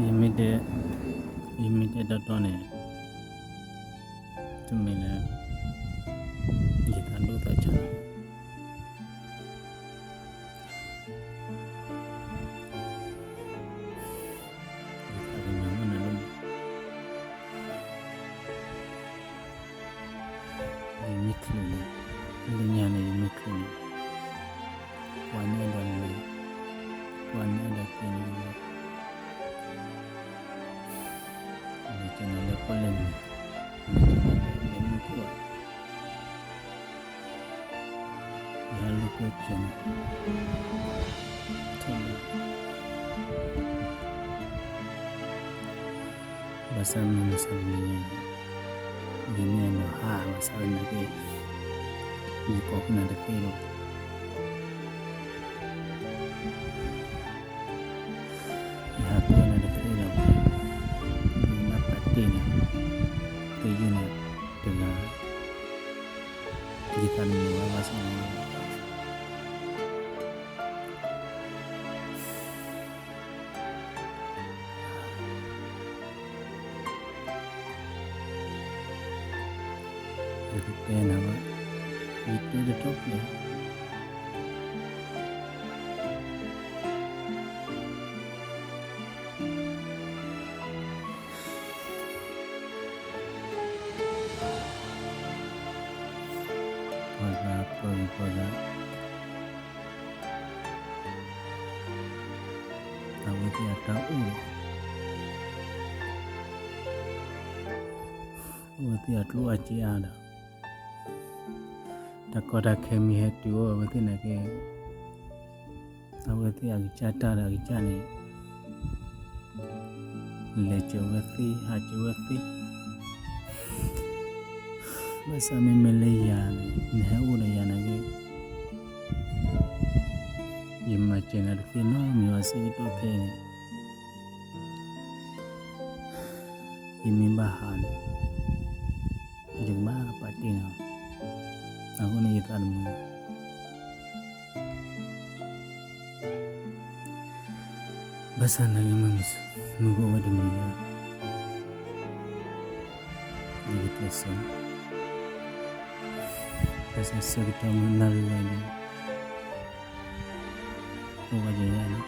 ယမ့ၢ်တဲ, ယမ့ၢ်တဲတီတီန့ၣ်, တမ့ၢ်လၢ ယသးဒိၣ်သးဆါလီၤ. ယသးကညီၤမးနၤဒိၣ်မး. ယမ့ၢ်ချုးန့ၣ်, လၢညါန့ၣ် ယမ့ၢ်ချုးန့ၣ်, ပှၤန့ၣ်အဲၣ်ဒိးလဲၤ, ပှၤန့ၣ်အဲၣ်ဒိးက့ၤန့ၣ်လဲၤ, လဲၤက့ၤန့ၣ်လၢပီၣ်လဲၣ်မုၢ်, လဲၤက့ၤန့ၣ်လၢမုၢ်ခိၣ်, ယဟဲလိာ်ကွဲကၢၤန့ၣ်, ဘၣ်ဆၣ်မုၢ်မဆါတနံၤညါ, ယမ့ၢ်အဲၣ်ဒိးဟးဘၣ်ဆၣ်သနာ်က့, ယကိးဖုနၤတသ့လီၤ. ယဟးကွဲနၤတသ့လီၤ. ယဘၣ်ပာ်တ့ၢ်နၤ, ကယုၢ်နၤတဂၤ, ယသးတမုာ်ဝဲဘၣ်ဆၣ်န့ၣ် ယကတဲနၤဘၣ်, ယတဲတထီၣ်ဖျဲး, ပှၤဂၤပှၤဂၤပှၤဂၤ အဝဲသ့ၣ်အတၢ်အိၣ်ဒီး အဝဲသ့ၣ်အကျိၣ်အစ့အါဒီး တၢ်ကီတၢ်ခဲမ့ၢ်ဟဲတုၤအိၣ်အဝဲသ့ၣ်နာ်က့ အဝဲသ့ၣ်အကစၢ်တၢ်ဒီးအကစၢ်န့ၣ် လဲၤစၢၤဝဲသ့ ဟးစၢၤဝဲသ့ ဘၣ်ဆၣ်မ့မ့ၢ်လၢယၤန့ၣ် နဟဲအိၣ်ဒီးယၤနာ်က့ ယမၤစၢၤနၤတသ့နီတမံၤဘၣ် ဆၢကတီၢ်ခဲအံၤန့ၣ် ယမ့ၢ်ဘၣ်ဟးန့ၣ် ယကဘၣ်ပာ်တ့ၢ်နၤ, အဃိန့ၣ်ယသးတမုာ် ဘၣ်ဆၣ်နာ်က့ မုၢ်ကအိၣ်ဝဲတနံၤလၢ ယကကျဲးစၢး ဘၣ်ဆၣ်ဆၢကတီၢ်မုၢ်နၣ်ရံၣ်ဝဲန့ၣ် အိၣ်ဝဲယဲယဲန့ၣ်